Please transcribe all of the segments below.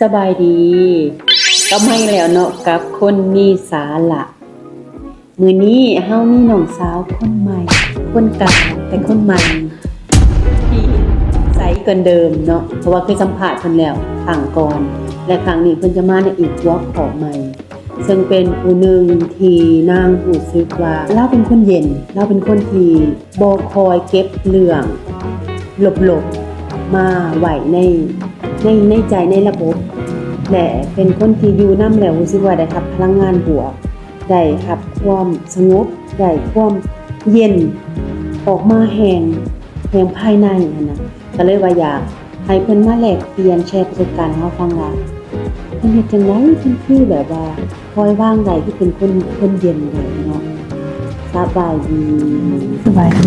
ສະບາຍດີ ກັບມາອີກແລ້ວເນາະ ກັບຄົນມີສາລະ. ມື້ນີ້ເຮົາມີນ້ອງສາວຄົນໃໝ່ ຄົນເກົ່າ ແຕ່ຄົນໃໝ່ ທີ່ໃສກວ່າເດີມເນາະ ເພາະວ່າເຄີຍສຳພາດເພິ່ນແລ້ວຄັ້ງກ່ອນ ແລະ ຄັ້ງນີ້ເພິ່ນຈະມາໃນອີກຫົວຂໍ້ໃໝ່ ເຊິ່ງເປັນຜູ້ໜຶ່ງທີ່ນາງຮູ້ສຶກວ່າລາວເປັນຄົນເຢັນ, ລາວເປັນຄົນທີ່ບໍ່ຄ່ອຍເກັບເລື່ອງລົບໆມາໄວ້ໃນ ໃນ ໃນໃຈ ໃນລະບົບ ແລະ ເປັນຄົນທີ່ຢູ່ນຳແລ້ວຮູ້ສຶກວ່າໄດ້ຮັບພະລັງງານບວກ, ໄດ້ຮັບຄວາມສະຫງົບ, ໄດ້ຄວາມເຢັນອອກມາແຮງ ແຮງພາຍໃນຫັ້ນນະ. ກໍເລີຍວ່າຢາກໃຫ້ເພິ່ນມາແລກປ່ຽນແຊປະສົບການໃຫ້ເຮົາຟັງວ່າ ເພິ່ນເຮັດຈັ່ງໃດເພິ່ນຄືແບບວ່າປ່ອຍວາງໄດ້ ຄືເປັນຄົນ ຄົນເຢັນໄດ້ເນາະ. ສະບາຍດີ. ສະບາຍດີ.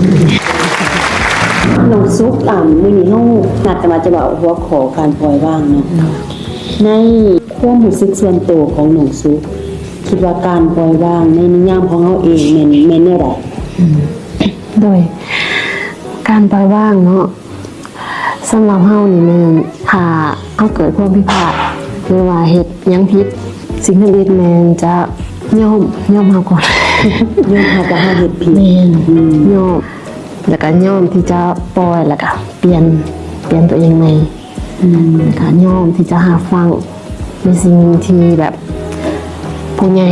ນ້ອງສຸກ ອາ ມື້ນີ້ເຮົານັດກັນວ່າຈະເວົ້າຫົວຂໍ້ການປ່ອຍວາງເນາະ. ໃນຄວາມຮູ້ສຶກສ່ວນໂຕຂອງນ້ອງສຸກ ຄິດວ່າການປ່ອຍວາງໃນນິຍາມຂອງເຮົາເອງແມ່ນ ແມ່ນແນວໃດ? ອືມ ໂດຍ ການປ່ອຍວາງເນາະ ສຳລັບເຮົານີ້ແມ່ນ ຖ້າເຮົາເກີດຄວາມຜິດພາດ ຫຼືວ່າເຮັດຫຍັງຜິດ ສິ່ງທຳອິດແມ່ນຈະຍອມ ຍອມຮັບກ່ອນ ຍອມຮັບວ່າເຮົາເຮັດຜິດ. ແມ່ນ ອືມ ຍອມ ແລ້ວກະຍອມທີ່ຈະປ່ອຍ ແລ້ວກະປ່ຽນ ປ່ຽນຕົວເອງໃໝ່. ອືມ ແລ້ວກະຍອມທີ່ຈະຮັບຟັງໃນສິ່ງທີ່ແບບຜູ້ໃຫຍ່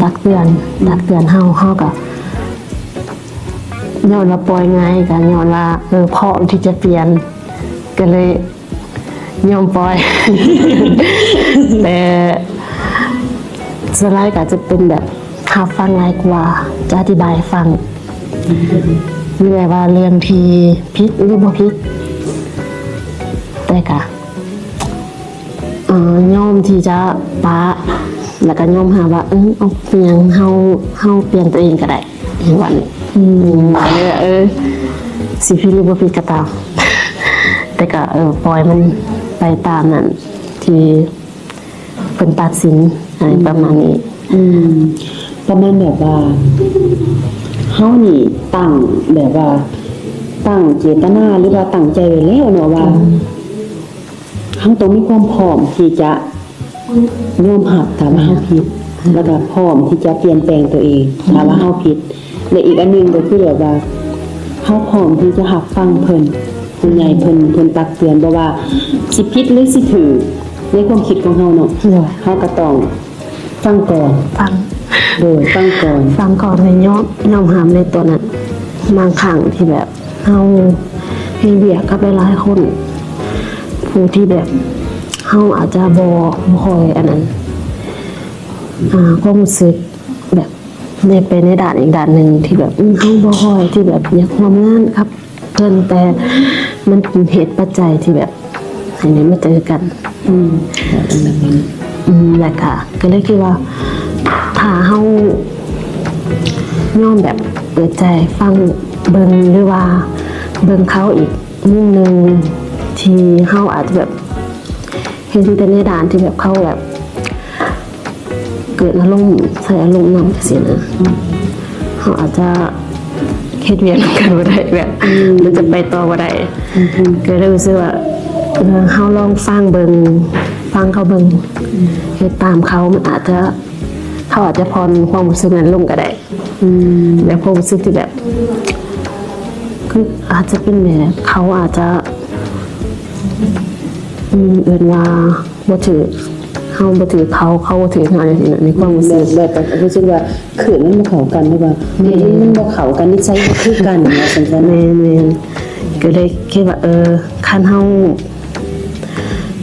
ຕັກເຕືອນ ຕັກເຕືອນເຮົາ ເຮົາກະ ຍ້ອນວ່າປ່ອຍງ່າຍ ກະຍ້ອນວ່າ ເອີ ພ້ອມທີ່ຈະປ່ຽນ ກະເລີຍຍອມປ່ອຍ. ແຕ່ສ່ວນຫຼາຍກະຈະເປັນແບບຮັບຟັງຫຼາຍກວ່າ ຈະອະທິບາຍໃຫ້ຟັງ ຫຼືແບບວ່າເລື່ອງທີ່ຜິດ ຫຼືບໍ່ຜິດ ແຕ່ກະ ເອີ ຍອມທີ່ຈະປະ ແລ້ວກະຍອມຮັບວ່າ ເອີ ເອົາ ເປັນຫຍັງ ເຮົາ ເຮົາປ່ຽນຕົວເອງກະໄດ້ ຫຍັງວ່ານີ້. ອືມ ເອີ ເອີ ຊິຜິດຫຼືບໍ່ຜິດກະຕາມ ແຕ່ກະ ເອີ ປ່ອຍມັນໄປຕາມນັ້ນທີ່ເພິ່ນຕັດສິນ ອາ ປະມານນີ້. ອືມ ປະມານແບບວ່າ ເຮົານີ້ຕັ້ງ ແບບວ່າ ຕັ້ງເຈດຕະນາ ຫຼືວ່າຕັ້ງໃຈໄວ້ແລ້ວເນາະວ່າ ອືມ ເຮົາຕ້ອງມີຄວາມພ້ອມທີ່ຈະຍອມຮັບຖ້າວ່າເຮົາຜິດ ແລ້ວກໍພ້ອມທີ່ຈະປ່ຽນແປງຕົວເອງຖ້າວ່າເຮົາຜິດ ແລະ ອີກອັນໜຶ່ງກໍຄືແບບວ່າ ເຮົາພ້ອມທີ່ຈະຮັບຟັງເພິ່ນ ຜູ້ໃຫຍ່ເພິ່ນ ເພິ່ນຕັກເຕືອນ ບໍ່ວ່າຊິຜິດ ຫຼື ຊິຖືກ ໃນຄວາມຄິດຂອງເຮົາເນາະ ເຮົາກໍຕ້ອງ ຟັງກ່ອນ ຟັງ ໂດຍ ຟັງກ່ອນ ຟັງກ່ອນ ແລະ ຍອມ ຍອມຮັບໃນຕົວນັ້ນ. ບາງຄັ້ງທີ່ແບບເຮົາເຮັດວຽກກັບຫຼາຍໆຄົນ ຜູ້ທີ່ແບບເຮົາອາດຈະບໍ່ ບໍ່ຄ່ອຍອັນນັ້ນ ອາ ຄວາມຮູ້ສຶກແບບ ໃນ ໄປໃນດ້ານອີກດ້ານໜຶ່ງທີ່ແບບ ອືມ ເຮົາບໍ່ຄ່ອຍທີ່ແບບຢາກຮ່ວມງານກັບ ເພິ່ນ ແຕ່ມັນເປັນເຫດປັດໄຈທີ່ແບບໃຫ້ໄດ້ມາເຈີກັນ. ອືມ ອືມ ແລ້ວກະ ກໍເລີຍຄິດວ່າ ຖ້າເຮົາຍອມແບບເປີດໃຈຟັງເບິ່ງ ຫຼືວ່າເບິ່ງເຂົາອີກມຸມໜຶ່ງ ທີ່ເຮົາອາດຈະແບບ ເຫັນແຕ່ໃນດ້ານທີ່ແບບເຂົາແບບເກີດອາລົມ ໃຊ້ອາລົມນຳຈັ່ງຊີ້ນະ ເຮົາອາດຈະເຮັດວຽກນຳກັນບໍ່ໄດ້ ແບບ ອືມ ມັນຈະໄປຕໍ່ບໍ່ໄດ້ ອືມ ກໍເລີຍຮູ້ສຶກວ່າ ເອີ ເຮົາລອງຟັງເບິ່ງ ຟັງເຂົາເບິ່ງ ອືມ ເຮັດຕາມເຂົາ ມັນອາດຈະ ເຂົາອາດຈະຜ່ອນຄວາມຮູ້ສຶກນັ້ນລົງກໍໄດ້. ອືມ ແບບຄວາມຮູ້ສຶກທີ່ແບບ ຄືອາດຈະເປັນແບບເຂົາອາດຈະ ອືມ ເອີ້ນວ່າບໍ່ຖືກ ເຮົາບໍ່ຖືກເຂົາ ເຂົາບໍ່ຖືກເຮົາ ຈັ່ງຊີ້ນະ ໃນຄວາມຮູ້ສຶກ ແບບ ແບບຮູ້ສຶກວ່າຄື້ນມັນບໍ່ເຂົ້າກັນ ຫຼືວ່າ ແມ່ນ ມັນບໍ່ເຂົ້າກັນ ນິໄສບໍ່ຄືກັນ ວ່າຊັ້ນຊະ. ແມ່ນໆ ກໍເລີຍຄິດວ່າ ເອີ ຄັນເຮົາ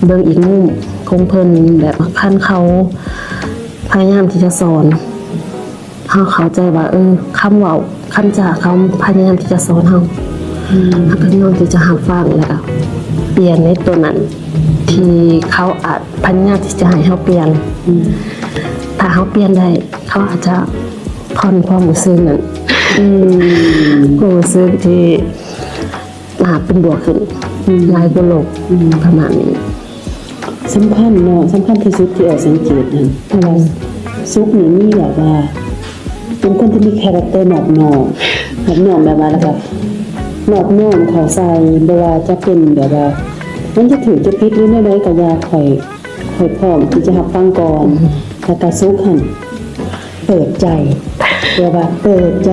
ເບິ່ງອີກມຸມຂອງເພິ່ນ ແບບຄັນເຂົາພະຍາຍາມທີ່ຈະສອນ ເຮົາເຂົ້າໃຈວ່າ ເອີ ຄຳເວົ້າ ຄຳຈາເຂົາພະຍາຍາມທີ່ຈະສອນເຮົາ ອືມ ເຮົາກໍຍອມທີ່ຈະຮັບຟັງ ແລ້ວກໍປ່ຽນໃນຕົວນັ້ນທີ່ເຂົາອາດພະຍາຍາມທີ່ຈະໃຫ້ເຮົາປ່ຽນ. ອືມ ຖ້າເຮົາປ່ຽນໄດ້ ເຂົາອາດຈະຜ່ອນຄວາມຮູ້ສຶກນັ້ນ ອືມ ຄວາມຮູ້ສຶກທີ່ ອ່າ ເປັນບວກຂຶ້ນ ອືມ ຫຼາຍກວ່າລົບ ອືມ ປະມານນີ້. ສຳຄັນເນາະ ສຳຄັນທີ່ສຸດທີ່ອ້າຍສັງເກດຫັ້ນ ເພາະວ່າ ອືມ ສຸກນີ້ມີແບບວ່າ ເປັນຄົນທີ່ມີຄາແຣັກເຕີນອບນ້ອມ ນອບນ້ອມແບບວ່າ ແລ້ວກໍນອບນ້ອມເຂົ້າໃສ່ ບໍ່ວ່າຈະເປັນແບບວ່າ ມັນຈະຖືກຈະຜິດຫຼືແນວໃດກໍຢ່າ ຂ້ອຍ ຂ້ອຍພ້ອມທີ່ຈະຮັບຟັງກ່ອນ ແລ້ວກໍສຸກຫັ້ນເປີດໃຈ ແບບວ່າເປີດໃຈ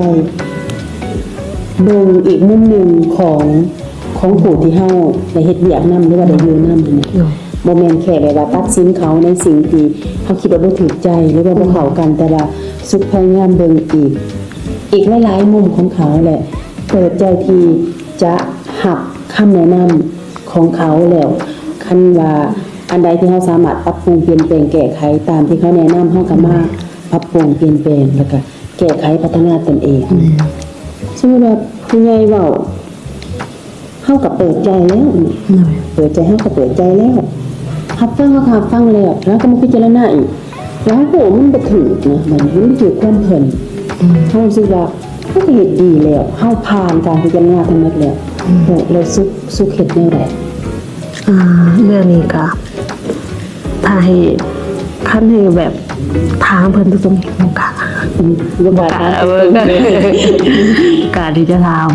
ເບິ່ງອີກມຸມໜຶ່ງຂອງ ຂອງຜູ້ທີ່ເຮົາໄດ້ເຮັດວຽກນຳ ຫຼືວ່າໄດ້ຢູ່ນຳຫັ້ນນະ. ໂດຍ ບໍ່ແມ່ນແຄ່ແບບວ່າຕັດສິນເຂົາໃນສິ່ງທີ່ເຮົາຄິດວ່າບໍ່ຖືກໃຈ ຫຼືວ່າບໍ່ເຂົ້າກັນ, ແຕ່ວ່າສຸກພະຍາຍາມເບິ່ງອີກ ອີກຫຼາຍໆມຸມຂອງເຂົາ ແລະ ເປີດໃຈທີ່ຈະຮັບຄຳແນະນຳຂອງເຂົາ. ແລ້ວຄັນວ່າອັນໃດທີ່ເຮົາສາມາດປັບປຸງປ່ຽນແປງແກ້ໄຂຕາມທີ່ເຂົາແນະນຳ ເຮົາກໍມາປັບປຸງປ່ຽນແປງ ແລ້ວກໍແກ້ໄຂພັດທະນາຕົນເອງ. ແມ່ນ ສົມມຸດວ່າຜູ້ໃຫຍ່ເວົ້າ ເຮົາກໍເປີດໃຈແລ້ວ ໂດຍ ເປີດໃຈ ເຮົາກໍເປີດໃຈແລ້ວ ຮັບຟັງ ເຮົາກໍຮັບຟັງແລ້ວ ແລ້ວກໍມາພິຈາລະນາອີກ ແລ້ວເຮົາກໍວ່າມັນບໍ່ຖືກນະ ມັນ ມັນບໍ່ຖືກຄວາມເພິ່ນ ອືມ ເຮົາຮູ້ສຶກວ່າເຮົາກໍເຮັດດີແລ້ວ ເຮົາຜ່ານການພິຈາລະນາທັງໝົດແລ້ວ ອືມ ແລ້ວ ແລ້ວສຸກ ສຸກເຮັດແນວໃດ? ອ່າ ເລື່ອງນີ້ກໍ ຖ້າໃຫ້ ຄັນໃຫ້ແບບຖາມເພິ່ນຕົງໆ ບໍ່ກ້າ ອືມ ບໍ່ກ້າ ບໍ່ກ້າ ບໍ່ກ້າ ບໍ່ກ້າທີ່ຈະຖາມ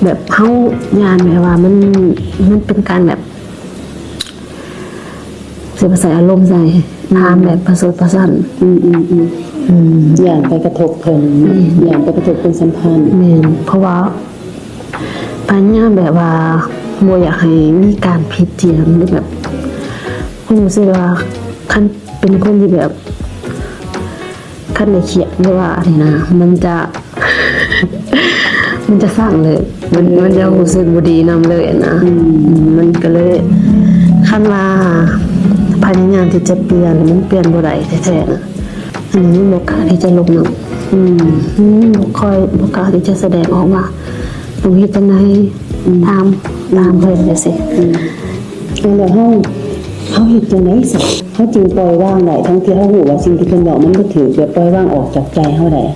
ແບບເຮົາຢ້ານແບບວ່າມັນ ມັນເປັນການແບບ ຊິໄປໃສ່ອາລົມໃສ່ ອືມ ຖາມແບບປະຊົດປະຊັນ ອືມ ອືມ ອືມ ອືມ ຢ້ານໄປກະທົບເພິ່ນ ແມ່ນ ຢ້ານໄປກະທົບຄວາມສຳພັນ ແມ່ນ ເພາະວ່າ ພະຍາຍາມແບບວ່າບໍ່ຢາກໃຫ້ມີການຜິດຖຽງ ຫຼືແບບ ຮູ້ສຶກວ່າຄັນເປັນຄົນທີ່ແບບ ຄັນໄດ້ຄຽດ ຫຼືວ່າອັນນີ້ນະ ມັນຈະ ມັນຈະສ້າງເລີຍ ມັນ ມັນຈະຮູ້ສຶກບໍ່ດີນຳເລີຍນະ ອືມ ມັນກໍເລີຍ ຄັນວ່າພະຍາຍາມທີ່ຈະປ່ຽນ ມັນປ່ຽນບໍ່ໄດ້ແທ້ໆນະ ອັນນີ້ມັນບໍ່ກ້າທີ່ຈະລົມນຳ ອືມ ມັນບໍ່ຄ່ອຍ ບໍ່ກ້າທີ່ຈະສະແດງອອກວ່າຕ້ອງເຮັດຈັ່ງໃດ ອືມ ຕາມ ຕາມເພິ່ນຈັ່ງຊີ້ ອືມ ແລ້ວເຮົາ ເຮົາເຮັດຈັ່ງໃດຊັ້ນ ເຮົາຈຶ່ງປ່ອຍວາງໄດ້ ທັງທີ່ເຮົາຮູ້ວ່າສິ່ງທີ່ເພິ່ນເວົ້າມັນບໍ່ຖືກ ແບບປ່ອຍວາງອອກຈາກໃຈເຮົາໄດ້ນະ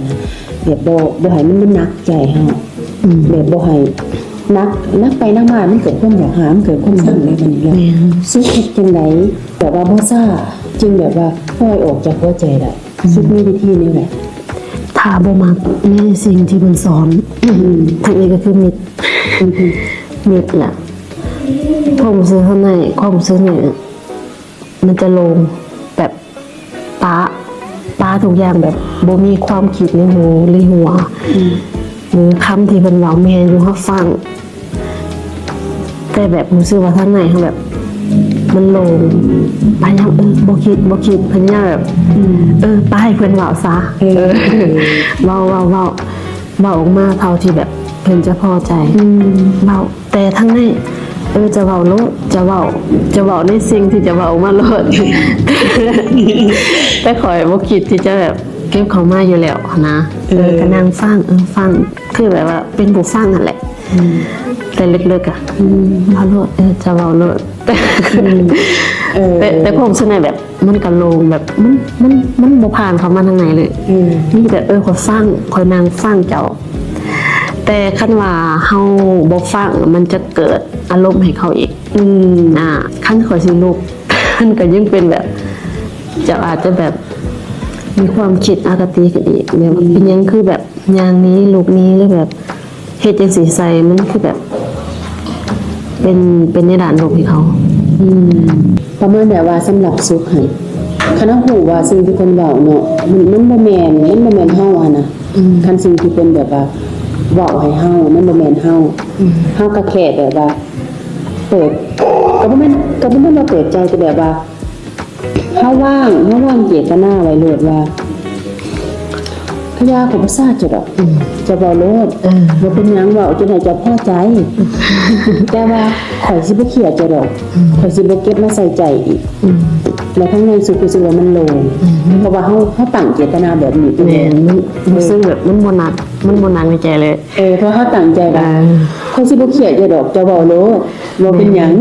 ແບບບໍ່ ບໍ່ໃຫ້ມັນມາໜັກໃຈເຮົາ ອືມ ແບບບໍ່ໃຫ້ໜັກ ໜັກໄປໜັກມາ ມັນເກີດຄວາມຢາກຫາ ມັນເກີດຄວາມຊັງໃນບັດນີ້ແລ້ວ ແມ່ນ ສຸກເຮັດຈັ່ງໃດ ແບບວ່າບໍ່ຊ້າ ຈຶ່ງແບບວ່າປ່ອຍອອກຈາກຫົວໃຈໄດ້? ອືມ ສຸກມີວິທີແນວໃດ? ຖ້າບໍ່ມັກໃນສິ່ງທີ່ເພິ່ນສອນ ອືມ ທາງນີ້ກໍຄືມິດ ອືມ ມິດລະ ຄວາມຮູ້ສຶກຂ້າງໃນ ຄວາມຮູ້ສຶກນີ້ມັນຈະໂລ່ງ ແບບປະ ປະທຸກຢ່າງ ແບບບໍ່ມີຄວາມຄິດໃນຫົວ ໃນຫົວ ອືມ ຫຼືຄຳທີ່ເພິ່ນເວົ້າແມ່ນຢູ່ ເຮົາຟັງ ແຕ່ແບບຮູ້ສຶກວ່າທາງໃນເຮົາແບບມັນໂລ່ງ ພະຍາຍາມ ເອີ ບໍ່ຄິດ ບໍ່ຄິດ ພະຍາຍາມແບບ ອືມ ເອີ ປະໃຫ້ເພິ່ນເວົ້າຊະ ເອີ ເອີ ເວົ້າ ເວົ້າ ເວົ້າ ເວົ້າອອກມາເທົ່າທີ່ແບບເພິ່ນຈະພໍໃຈ ອືມ ເວົ້າ ແຕ່ທາງໃນ ເອີ ຈະເວົ້າໂລດ ຈະເວົ້າ ຈະເວົ້າໃນສິ່ງທີ່ຈະເວົ້າອອກມາໂລດ ແຕ່ຂ້ອຍບໍ່ຄິດທີ່ຈະແບບເກັບເຂົ້າມາຢູ່ແລ້ວຫັ້ນນະ ເອີ ເອີ ກໍນັ່ງຟັງ ເອີ ຟັງ ຄືແບບວ່າເປັນຜູ້ຟັງຫັ້ນແຫຼະ ອືມ ແຕ່ເລິກໆ ອະ ອືມ ເວົ້າໂລດ ເອີ ຈະເວົ້າໂລດ ອືມ ເອີ ແຕ່ ແຕ່ຄວາມຮູ້ສຶກໃນແບບ ມັນກະໂລ່ງ ແບບ ມັນ ມັນ ມັນບໍ່ຜ່ານເຂົ້າມາທາງໃນເລີຍ ອືມ ມີແຕ່ ເອີ ຂ້ອຍຟັງ ຂ້ອຍນັ່ງຟັງເຈົ້າ ແຕ່ຄັນວ່າເຮົາບໍ່ຟັງ ມັນຈະເກີດອາລົມໃຫ້ເຂົາອີກ ອືມ ອ່າ ຄັນຂ້ອຍຊິລຸກ ມັນກໍຍັງເປັນແບບ ເຈົ້າອາດຈະແບບມີຄວາມຄິດອະຄະຕິຂຶ້ນອີກ ແບບ ອືມ ເປັນຫຍັງຄືແບບ ຍ່າງໜີ ລຸກໜີ ຫຼືແບບເຮັດຈັ່ງຊີ້ໃສ່ ມັນຄືແບບເປັນ ເປັນໃນດ້ານລົບໃຫ້ເຂົາ ອືມ ປະມານແບບວ່າສຳລັບສຸກຫັ້ນ ຄັນເຮົາຮູ້ວ່າສິ່ງທີ່ເພິ່ນເວົ້າເນາະ ມັນ ມັນບໍ່ແມ່ນ ມັນບໍ່ແມ່ນເຮົາຫັ້ນນະ ອືມ ຄັນສິ່ງທີ່ເພິ່ນແບບວ່າເວົ້າໃຫ້ເຮົາ ມັນບໍ່ແມ່ນເຮົາ ອືມ ເຮົາກໍແຄ່ແບບວ່າເປີດ ກໍບໍ່ແມ່ນ ກໍບໍ່ແມ່ນວ່າເປີດໃຈ ແຕ່ແບບວ່າ ເຮົາວາງ ເຮົາວາງເຈດຕະນາໄວ້ໂລດວ່າ ພະຍາ ຂ້ອຍບໍ່ຊາເຈົ້າດອກ ອືມ ເຈົ້າເວົ້າໂລດ ເອີ ບໍ່ເປັນຫຍັງ ເວົ້າຈົນໃຫ້ເຈົ້າພໍໃຈ ແຕ່ວ່າຂ້ອຍຊິບໍ່ຄຽດເຈົ້າດອກ ອືມ ຂ້ອຍຊິບໍ່ເກັບມາໃສ່ໃຈອີກ ອືມ ແລ້ວທາງໃນສຸກ ຮູ້ສຶກວ່າມັນໂລ່ງ ອືມ ເພາະວ່າເຮົາ ເຮົາຕັ້ງເຈດຕະນາແບບນີ້ ແມ່ນ ມັນ ເອີ ຮູ້ສຶກແບບມັນບໍ່ໜັກ ມັນບໍ່ໜັກໃນໃຈເລີຍ ເອີ ເພາະເຮົາຕັ້ງໃຈວ່າ ເອີ ຂ້ອຍຊິບໍ່ຄຽດເຈົ້າດອກ ເຈົ້າເວົ້າໂລດ ບໍ່ເປັນຫຍັງ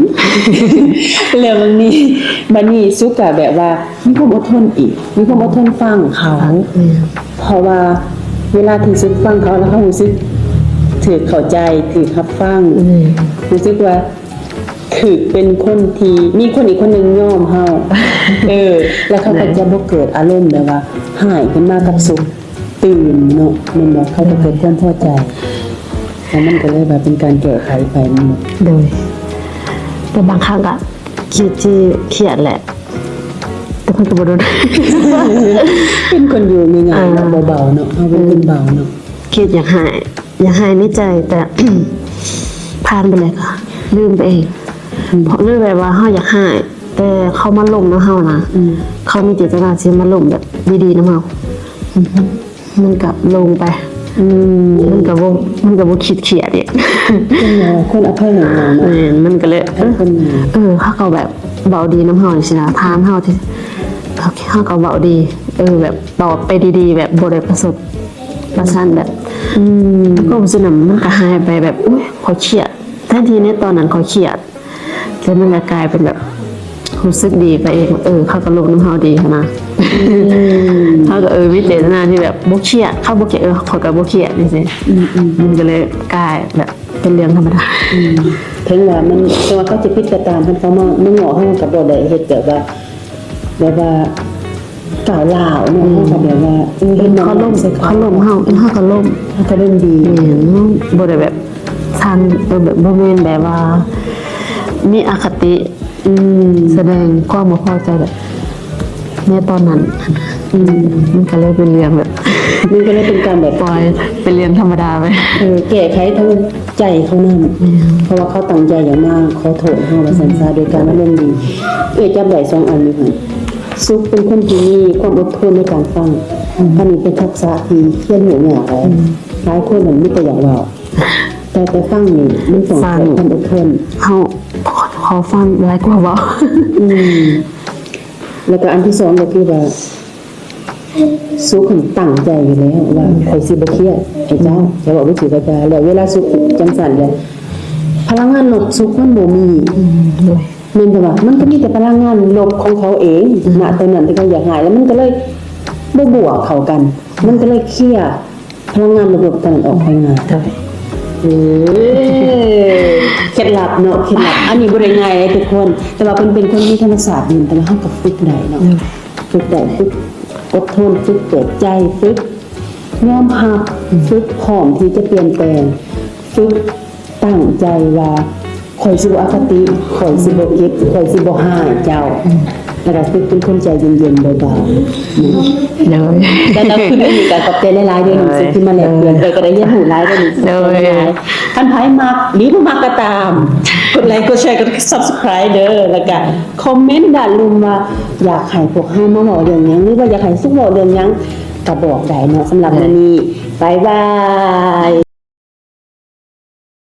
ແມ່ນ ແລ້ວບາດນີ້ ບາດນີ້ສຸກກະແບບວ່າມີຄວາມອົດທົນອີກ ມີຄວາມອົດທົນຟັງເຂົາ ແມ່ນ ເພາະວ່າເວລາທີ່ສຸກຟັງເຂົາແລ້ວ ເຮົາຮູ້ສຶກຖືກເຂົ້າໃຈ ຖືກຮັບຟັງ ແມ່ນ ຮູ້ສຶກວ່າຖືກເປັນຄົນທີ່ ມີຄົນອີກຄົນໜຶ່ງຍອມເຮົາ ເອີ ແລ້ວເຂົາກໍ ແມ່ນ ຈະບໍ່ເກີດອາລົມແບບວ່າຮ້າຍຂຶ້ນມາກັບ ແມ່ນ ສຸກ ຕື່ມເນາະ ແມ່ນບໍ່? ເຂົາກໍເກີດຄວາມພໍໃຈ ແລ້ວມັນກໍເລີຍວ່າເປັນການແກ້ໄຂໄປ ແມ່ນບໍ່? ໂດຍ ແຕ່ບາງຄັ້ງກໍຄິດຊິຄຽດແຫຼະ ແຕ່ມັນກໍບໍ່ດົນ ເປັນຄົນຢູ່ງ່າຍໆເນາະ ອ່າ ເບົາໆເນາະ ເຮົາເປັນຄົນເບົາເນາະ ຄຽດຢາກຮ້າຍ ຢາກຮ້າຍໃນໃຈ ແຕ່ ຜ່ານໄປແລ້ວກໍລືມໄປເອງ ອືມ ເພາະ ຫຼືແບບວ່າເຮົາຢາກຮ້າຍ ແຕ່ເຂົາມາລົມນຳເຮົານະ ອືມ ເຂົາມີເຈດຕະນາຊິມາລົມແບບດີໆນຳເຮົາ ອືມ ມັນກໍລົງໄປ ອືມ ມັນກໍບໍ່ ມັນກໍບໍ່ຄິດຄຽດອີກ ເປັນແນວຄົນອະໄພງ່າຍໆເນາະ ແມ່ນ ມັນກໍເລີຍ ອະໄພຄົນງ່າຍ ເອີ ເຂົາກໍແບບເວົ້າດີນຳເຮົາຈັ່ງຊີ້ນະ ຖາມເຮົາທີ່ ເຮົາກໍເວົ້າດີ ເອີ ແບບຕອບໄປດີໆ ແບບບໍ່ໄດ້ປະຊົດປະຊັນແບບ ອືມ ແລ້ວຄວາມຮູ້ສຶກນັ້ນມັນກໍຫາຍໄປແບບ ໂອ້ຍ ຂ້ອຍຄຽດ ແທນທີ່ໃນຕອນນັ້ນຂ້ອຍຄຽດ ແຕ່ມັນກໍກາຍເປັນແບບ ຮູ້ສຶກດີໄປເອງ ເອີ ເຂົາກໍລົມນຳເຮົາດີຫັ້ນນະ ອືມ ເຮົາກໍ ເອີ ມີເຈດຕະນາທີ່ແບບບໍ່ຄຽດ ເຂົາບໍ່ຄຽດ ເອີ ຂ້ອຍກໍບໍ່ຄຽດ ຈັ່ງຊີ້ ອືມໆ ມັນກໍເລີຍກາຍແບບເປັນເລື່ອງທຳມະດາ ອືມ ເຖິງວ່າມັນ ເຖິງວ່າເຂົາຈະຜິດກໍຕາມ ຄັນເຂົາມາ ມາເງາະເຮົາ ມັນກໍບໍ່ໄດ້ເຮັດແບບວ່າ ແບບວ່າກ້າວລ້າວເນາະ ອືມ ເຮົາກໍແບບວ່າ ເອີ ເຫັນເຂົາລົມ ເຂົາລົມເຮົາ ເຮົາກໍລົມ ເຮົາກໍລົມດີ ແມ່ນ ບໍ່ໄດ້ແບບຊັງ ເອີ ແບບບໍ່ແມ່ນແບບວ່າມີອະຄະຕິ ອືມ ສະແດງຄວາມບໍ່ພໍໃຈແບບໃນຕອນນັ້ນ ອືມ ມັນກໍເລີຍເປັນເລື່ອງແບບ ມັນກໍເລີຍເປັນການແບບ ປ່ອຍເປັນເລື່ອງທຳມະດາໄປ ເອີ ແກ້ໄຂທາງໃຈເຂົານັ້ນ ແມ່ນ ເພາະວ່າເຂົາຕັ້ງໃຈຢາກມາຂໍໂທດເຮົາວ່າຊັ້ນຊະ ອືມ ໂດຍການອາລົມດີ ເອື້ອຍຈັບໄດ້ສອງອັນຢູ່ຫັ້ນ ສຸກເປັນຄົນທີ່ມີຄວາມອົດທົນໃນການຟັງ ອືມ ອັນນີ້ເປັນທັກສະທີ່ຮຽນຮູ້ຍາກຫຼາຍ ອືມ ຫຼາຍຄົນນັ້ນມີແຕ່ຢາກເວົ້າ ແຕ່ ແຕ່ຟັງນີ້ມັນຕ້ອງໃຊ້ຄວາມອົດທົນ ເຮົາ ຂໍຟັງຫຼາຍກວ່າເວົ້າ ອືມ ແລ້ວກໍອັນທີສອງກໍຄືວ່າ ສຸກຫັ້ນຕັ້ງໃຈຢູ່ແລ້ວວ່າ ອືມ ຂ້ອຍຊິບໍ່ຄຽດໃຫ້ເຈົ້າ ອືມ ຈະເວົ້າບໍ່ຖືກກໍຢ່າ ແລ້ວເວລາສຸກຈັ່ງຊັ້ນແລ້ວ ພະລັງງານລົບສຸກມັນບໍ່ມີ ອືມ ໂດຍ ແມ່ນບໍ່ວະ? ມັນກໍມີແຕ່ພະລັງງານລົບຂອງເຂົາເອງ ອືມ ນະຕອນນັ້ນທີ່ເຂົາຢາກຮ້າຍ ແລ້ວມັນກໍເລີຍບໍ່ບວກເຂົ້າກັນ ມັນກໍເລີຍເຄຍພະລັງງານລົບໆຕົວນັ້ນອອກໄປງ່າຍ. ໂດຍ ເອີ ເຄັດລັບເນາະ ເຄັດລັບ ອັນນີ້ບໍ່ໄດ້ງ່າຍເດ້ທຸກຄົນ ແຕ່ວ່າເພິ່ນເປັນຄົນມີທຳມະຊາດດີ ແຕ່ວ່າເຮົາກໍຝຶກໄດ້ເນາະ ອືມ ຝຶກໄດ້ ຝຶກອົດທົນ ຝຶກເປີດໃຈ ຝຶກຍອມຮັບ ອືມ ຝຶກພ້ອມທີ່ຈະປ່ຽນແປງ ຝຶກ ຕັ້ງໃຈວ່າ ຂ້ອຍຊິບໍ່ອະຄະຕິ ຂ້ອຍຊິບໍ່ເກັບ ຂ້ອຍຊິບໍ່ຮ້າຍເຈົ້າ ອືມ ແລ້ວກໍຄືເປັນຄົນໃຈເຢັນໆ ເບົາໆ ໂດຍ ແລ້ວກໍຄືອັນນີ້ກໍຂອບໃຈຫຼາຍໆເດີ ໂດຍ ທີ່ມາແລກປ່ຽນ ໂດຍ ເອີ ກໍໄດ້ຮຽນຮູ້ຫຼາຍເດີ ໂດຍ ຄັນໃຜມັກ ຫຼືບໍ່ມັກກໍຕາມ ກົດໄລ ກົດແຊ ກົດ Subscribe ເດີ ແລ້ວກໍຄອມເມັນດ້ານລຸ່ມວ່າ ຢາກໃຫ້ພວກເຮົາມາເວົ້າເລື່ອງຫຍັງ ຫຼືວ່າຢາກໃຫ້ສຸກເວົ້າເລື່ອງຫຍັງ ກໍບອກໄດ້ເນາະ ສຳລັບມື້ນີ້ ບາຍບາຍ.